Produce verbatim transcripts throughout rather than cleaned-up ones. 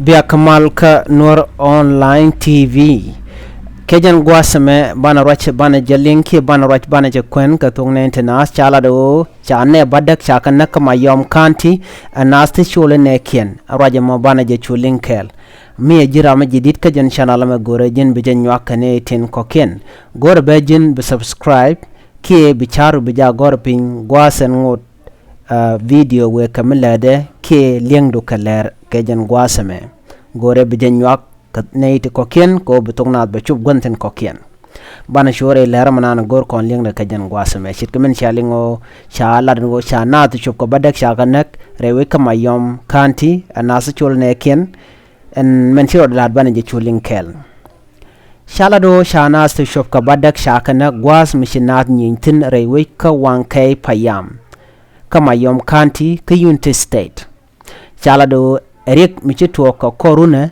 Bia kä mal kä Nuɔr Online T V. Kɛ jɛn gua̱a̱th ɛmɛ banɛ ruac banɛ jɛ liŋ kiɛ banɛ ruac banɛ jɛ kuɛn kɛ thok nɛy ti naath ca lat ɣöö ca nɛ bädäk ca kɛ näk kä Mayom County, ɛ naath ti col inɛɛkiɛn. Ɛ ruac ɛmɔ banɛ jɛ cu liŋ kɛɛl. Mi ɛ ji̱n ram mi ji̱ di̱t kä jɛn channel ɛmɛ, go̱rɛ ji̱n bi jɛ nyuak kɛ nɛy tin kɔ̱kiɛn. Go̱rɛ bɛ ji̱n bi subscribe kiɛ bi ca̱ru bi jɛ gɔ̱r piny gua̱a̱th ɛn ŋot, ah, video wëë kɛ mi lätdɛ kiɛ liɛŋdu kɛ lɛr kɛ jɛn gua̱a̱th ɛmɛ. Go̱rɛ bi jɛ nyuak kɛ nɛy ti kɔ̱kiɛn kɛ ɣöö bi thok naath bɛ cop gua̱n thi̱n kɔ̱kiɛn. Banɛ cu rɛy lɛr ɛmɛ naan go̱r kɔn liɛŋdɛ kɛ jɛn gua̱a̱th ɛmɛ. Ce̱tkɛ min cia liŋ ɣöö ca lat ɛn ɣöö ca naath ti cop kɛ bädäk ca kɛ näk rɛy wec kä Mayom County, ɛ naath ti col inɛɛkiɛn. Ɛn min ci rɔɔdɛ la̱t banɛ jɛ cu liŋ kɛɛl. Ca lat ɣöö ca naath ti cop kɛ bädäk ca kɛ näk gua̱a̱th mi ci naath nyieeny thi̱n rɛy wec kä Wankɛy Payam kä Mayom County kä Unity State. Ca lat ɣöö ɛ riɛk mi ci tuɔɔk kɛ kɔr runɛ,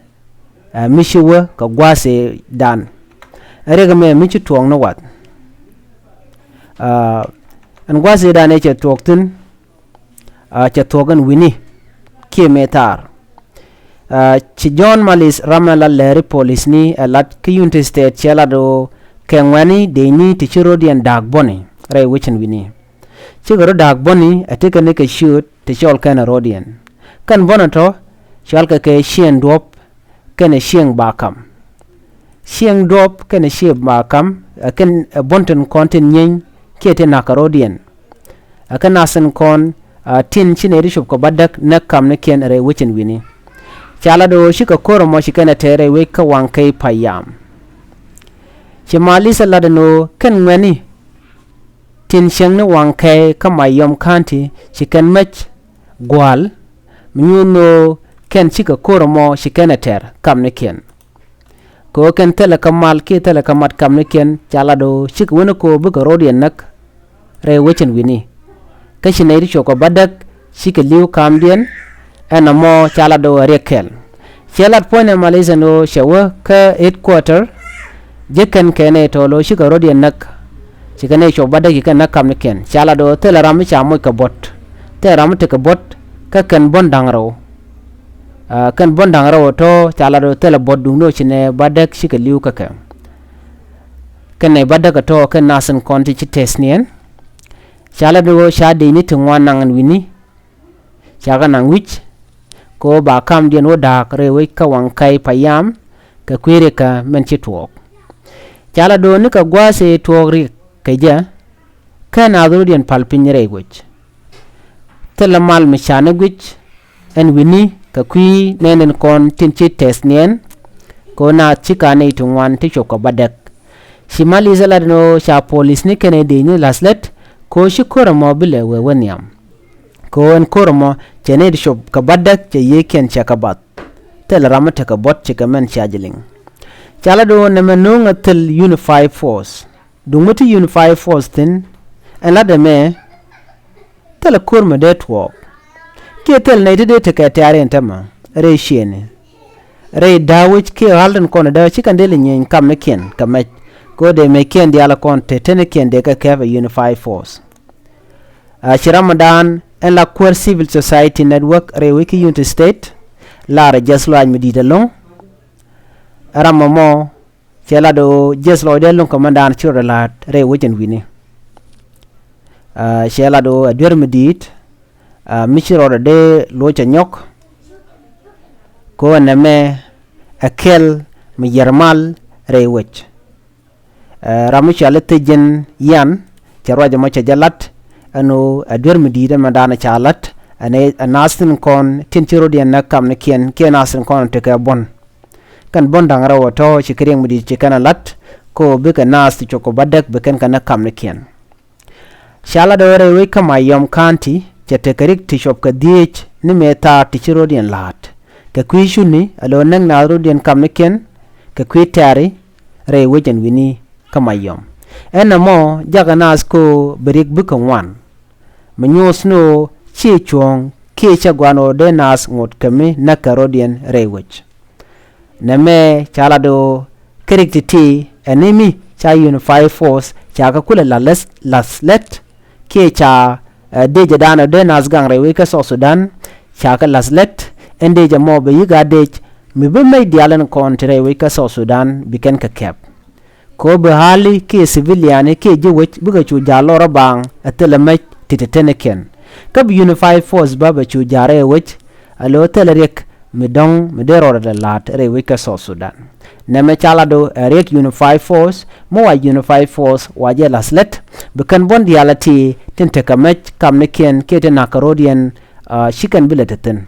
ɛ, mi ci wä kɛ gua̱a̱th ëëdan. Ɛ riɛk ɛmɛ mi ci tuɔɔk ni wath. Ɛ, ɛn gua̱a̱th ëëdan ëë cɛ tuɔɔk thi̱n, ɛ, cɛ tuɔɔk ɛn wi̱ni kiɛ mëë thaar. Ɛ, ci John Malis ram ɛ la lɛri polisni ɛ lat kä Unity State cɛ lat ɣöö kɛ ŋuɛ̈tni dëëcni ti ci ro̱diɛn da̱a̱k buɔ̱ni rɛy wec ɛn wi̱ni. Cikɛ rɔ̱ da̱a̱k buɔ̱ni ɛ tekɛ ni kɛ ciööt ti cɔl kɛn ɛ ro̱diɛn. Kɛn buɔ̱n ɛ tɔ̱ cɔalkɛ kɛ Cieŋ Duɔ̱p kɛnɛ Cieŋ Bakam. Cieŋ Duɔ̱p kɛnɛ Cieŋ Bakam ɛ kɛn ɛ buɔ̱n tin kɔn tin nyieeny kiɛ tin na̱k kɛ ro̱diɛn. Ɛ kɛn naath tin kɔn, ah, tin ci nɛy ti cop kɛ bädäk näk kamnikiɛn rɛy wec ɛn wi̱ni. Ca lat ɣöö cikɛ ko̱r ɛmɔ ci kɛn ɛ tɛɛr rɛy wec kä Wankɛy Payam. Ci Malis ɛ lat ɛn ɣöö kɛn ŋuɛ̈tni tin cieŋni Wankɛy kä Mayom County ci kɛn mäc gua̱a̱l, mi nyuuth ni ɣöö kɛn cikɛ ko̱r ɛmɔ ci kɛn ɛ tɛr kamnikiɛn. Kɛ ɣöö kɛn thilɛ kä mal kiɛ thilɛ kä mat kamnikiɛn, ca lat ɣöö cikɛ wä ni kɛ ɣöö bikɛ ro̱diɛn näk rɛy wec ɛn wi̱ni. Kä ci nɛy ti cop kɛ bädäk cikɛ li̱w kamdiɛn, ɛn ɛmɔ ca lat ɣöö ɛ riɛk kɛl. Cɛ lat puɔ̱nydɛ Malis ɛn ɣöö cɛ wä kä headquarter, ji̱ kɛn kɛ nɛy tɔ̱ lo̱ cikɛ ro̱diɛn näk. Cikɛ nɛy cop bädäk cikɛ näk kamnikiɛn. Ca lat ɣöö thilɛ ram mi ca moc kɛ buɔ̱t. Thilɛ ram mi tekɛ buɔ̱t kä kɛn buɔ̱n da̱ŋ rɛw. Ah, kɛn buɔ̱n da̱ŋ rɛw ɛ tɔ̱ ca lat ɣöö thilɛ buɔ̱t duundɛ ɣöö ci nɛy bädäk cikɛ li̱w kä kɛ. Kɛn nɛy bädäk ɛ tɔ̱ kɛn naath tin kɔn ti ci tɛth niɛn. Ca lat ɣöö ca dëëcni ti ŋuan naŋ ɛn wi̱ni. Ca kɛ naŋ wi̱c kɛ ɣöö ba kamdiɛn wä da̱a̱k rɛy wec kä Wankɛy Payam kɛ kui̱ riɛkä min ci tuɔɔk. Ca lat ɣöö ni kɛ gua̱a̱th ëë tuɔɔk riɛk kɛ jɛ, kä naath ro̱diɛn pal piny rɛy wec. Thilɛ mal mi ca ni guic ɛn wi̱ni kɛ kui̱ nɛɛni kɔn tin ci tɛth niɛn, kɛ ɣöö naath ci ka nɛy ti ŋuan ti cop kɛ bädäk. Ci Malis ɛ lat ɛn ɣöö ca polisni kɛnɛ dëëcni la̱th lät kɛ ɣöö ci ko̱r ɛmɔ bi lɛ wee wä nhiam. Kɛ ɣöö ɛn ko̱r ɛmɔ cɛ nɛy ti cop kɛ bädäk cɛ yiëëkiɛn cɛ kɛ bath. Thilɛ ram mi tekɛ buɔ̱t, cikɛ min cia ji̱ liŋ. Ca lat ɣöö nɛmɛ nööŋɛ thil Unified Force. Duŋ mi te Unified Force thi̱n, ɛn lat ɛmɛ thilɛ ko̱r mi dee tuɔɔk. Kiɛ thil nɛy ti dee tekɛ tɛ̈r ɛn täämɛ rɛy ciëëni, rɛy da̱a̱ wec kiɛ ɣa̱l tin kɔn ɛ dee ci kɛn dee lɛ nyieny kamnikiɛn kɛ mɛc. Kɛ ɣöö dee mɛckiɛn diaal kɔn te tenikiɛn dee kɛ kɛp ɛ Unified Force. Ah, ci ram mi daan ɛn la kuäär Civil Society Network rɛy wec kä Unity State, lar ɛ jiɛth lɔaac mi di̱i̱t ɛlɔ̱ŋ. Ram ɛmɔ cɛ lat ɣöö jiɛth lɔcdɛ ɛlɔ̱ŋ kɛ min daan ci rɔɔdɛ la̱a̱t rɛy wec ɛn wi̱ni. Ah, cɛ lat ɣöö ɛ duer mi di̱i̱t, ah, mi ci rɔɔdɛ dee loc ɛ nyɔk. Kɛ ɣöö nɛmɛ ɛ kɛl mi yier mal rɛy wec. Eh, ram mi cɔal i̱ Thi̱ji̱n Yian, cɛ ruac ɛmɔ cɛ jɛ lat ɛn ɣöö ɛ duer mi di̱i̱t ɛmɛ da̱a̱n ca lat ɛn ɛ naath tin kɔn tin ci ro̱diɛn näk kamnikiɛn kiɛ naath tin kɔn tekɛ buɔ̱n. Kɛn buɔ̱n da̱ŋ rɛw ɛ tɔ̱ ci kɛ riɛk mi di̱i̱t ci kɛn ɛ lat kɛ ɣöö bikɛ naath ti cop kɛ bädäk bi kɛn kɛ näk kamnikiɛn. Ca lat ɣöö rɛy wec kä Mayom County cɛ tekɛ rik ti cop kɛ dhieec ni mëë thaar ti ci ro̱diɛn la̱a̱t. Kɛ kui̱ cuni ɛ lo̱ näk naath ro̱diɛn kamnikiɛn kɛ kui̱ tɛ̈ri rɛy wec ɛn wi̱ni kä Mayom. Ɛn ɛmɔ jakɛ naath kɛ ɣöö bi rik bikɛ ŋuan. Mi nyuɔ̱th ni ɣöö ciɛ cuɔ̱ɔ̱ŋ kiɛ cɛ gua̱n ɣöö dee naath ŋot kɛ mi näk kɛ ro̱diɛn rɛy wec. Nɛmɛ ca lat ɣöö kɛ rik ti̱ti̱ ɛn ni mi ca Unified Force ca kɛ kulɛ la̱th lät, la̱th lät kiɛ ca, eh, dëëcɛ da̱a̱n ɔ dee naath gaŋ rɛy wec kä South Sudan ca kɛ la̱th lät. Ɛn dëëcɛ mɔ bɛ yi̱k a dëëc mi bi mec diaal ɛn kɔn ti rɛy wec kä South Sudan bi kɛn kɛ kɛp. Kɛ ɣöö bi ɣa̱li kiɛ civilian kiɛ ji̱ wec bikɛ cu ja̱ lɔr ɛ baaŋ ɛ thilɛ mec ti ti tenikiɛn. Kä bi unified force bä bɛ cu ja̱ rɛy wec ɛ lo̱ thilɛ riɛk mi dɔ̱ŋ mi dee rɔɔdɛ la̱a̱t rɛy wec kä South Sudan. Nɛmɛ ca lat ɣöö ɛ riɛk unified force mi wa unified force wa jɛ la̱th lät bi kɛn buɔ̱n diaal ɛ ti tin tekɛ mec kamnikiɛn kiɛ tin na̱k kɛ ro̱diɛn. Ci kɛn bi lɛ te thi̱n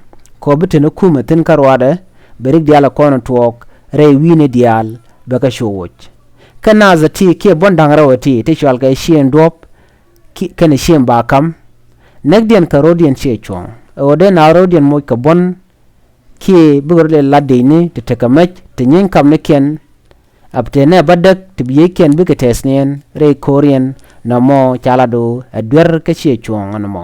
kɛ ɣöö bi te ni kumɛ thi̱n kä ruaadɛ bɛ rik diaal ɛ kɔn tuɔɔk rɛy wi̱i̱ni diaal bɛ kɛ cu woc. Kä naath ɛ ti kiɛ buɔ̱n da̱ŋ rɛw ɛ ti ti cual kɛ cieŋ duɔ̱ɔ̱p kɛnɛ cieŋ ba ka̱m. Näkdiɛn kɛ ro̱diɛn ciɛ cuɔ̱ɔ̱ŋ ɛ ɣöö dee naath ro̱diɛn moc kɛ buɔ̱n kiɛ bikɛ rɔ̱diɛn lat dëcni ti tekɛ mec ti nyieny kamnikiɛn. Ap tëë nɛ bädäk ti bi yiëëkiɛn bikɛ tɛɛth niɛn rɛy ko̱riɛn nɔmɔ ca lat ɣöö ɛ duer kä ciɛ cuɔ̱ɔ̱ŋ ɛn ɛmɔ.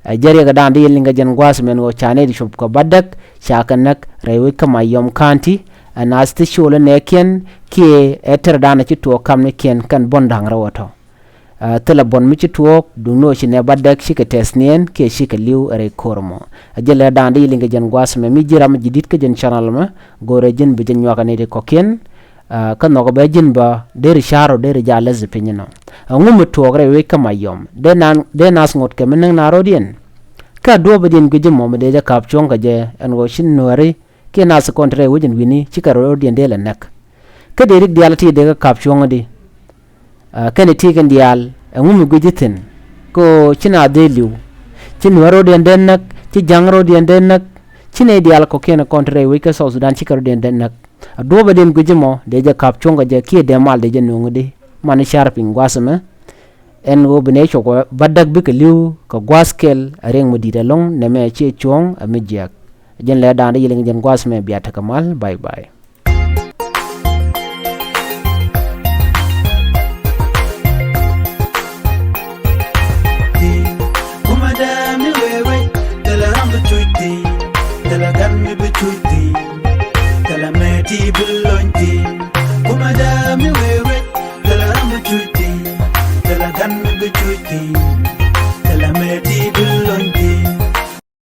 Ɛ jɛ riɛk ɛ da̱a̱n di yɛn liŋ kɛ jɛn gua̱a̱th mɛn ɣöö ca nɛy ti cop kɛ bädäk ca kɛ näk rɛy wec kä Mayom County. Ɛ naath ti col ɛ nɛɛkiɛn kiɛ ɛ tɛr da̱a̱n ɛ ci tuɔɔk kamnikiɛn kɛn buɔ̱n da̱ŋ rɛw ɛ tɔ̱. Thilɛ buɔ̱n mi ci tuɔɔk duŋni ɣöö ci nɛ bädäk cikɛ tɛɛth niɛn kiɛ cikɛ li̱w ɛ rɛy ko̱r ɛmɔ. Ɛ jɛ lɛ da̱a̱n di yɛn liŋ kɛ jɛn gua̱a̱th mɛn mi ji̱ ram mi ji̱ di̱t kä jɛn channel ɛmɛ go̱o̱rɛ ji̱n bi jɛ nyuak ɛ nɛy ti kɔ̱kiɛn. Kä nhɔk bɛ ji̱n bä deri ca̱r ɔ deri ja̱ läth piny inɔ. Ɛŋu mi tuɔɔk rɛy wec kä Mayom dee naath ŋot kɛ mi näk naath ro̱diɛn. Kä duɔ̱ɔ̱pädiɛn gui̱c ɛmɔ mi dee jɛ ka̱p cuɔ̱ŋ kɛ jɛ ɛn ɣöö ci nuääri kiɛ naath kɔn ti rɛy wec ɛn wi̱ni cikɛ ro̱diɛn dee lɛ näk. Kä dee rik diaal ti dee kɛ ka̱p cuɔ̱ŋ di. Kɛn ti kɛn diaal ɛŋu mi gui̱c ji̱ thi̱n. Kä ci naath dee li̱w ci nuäär ro̱diɛn dee näk ci ja̱ŋ ro̱diɛn dee näk. Ci nɛy diaal kɔ̱kiɛn kɔn ti rɛy wec kä South Sudan cikɛ ro̱diɛn dee näk. A duɔ̱ɔ̱pädiɛn gui̱c ɛmɔ dee jɛ ka̱p cuɔ̱ŋ kɛ jɛ kiɛ dee mal dee jɛ nuɔ̱ŋ di. Mani ca̱r piny gua̱a̱th ɛmɛ ɛn ɣöö bi nɛy cop kɛ bädäk bikɛ li̱w kɛ gua̱a̱th kɛl ɛ riɛk mi di̱i̱t ɛlɔ̱ŋ nɛmɛ ciɛ cuɔ̱ɔ̱ŋ ɛ mi jiääk. Jɛn lɛ da̱a̱n di yɛn liŋ kɛ jɛn gua̱a̱th ɛmɛ bia tekɛ mal. Bye bye. Kumada mi wee wec thilɛ ram bi cuc thi̱n. Thilɛ gan mi bi cuc thi̱n. Thilɛ mɛ ti bi lony thi̱n. Kumada mi wee wec thilɛ ram bi cuc thi̱n. Thilɛ gan mi bi cuc thi̱n.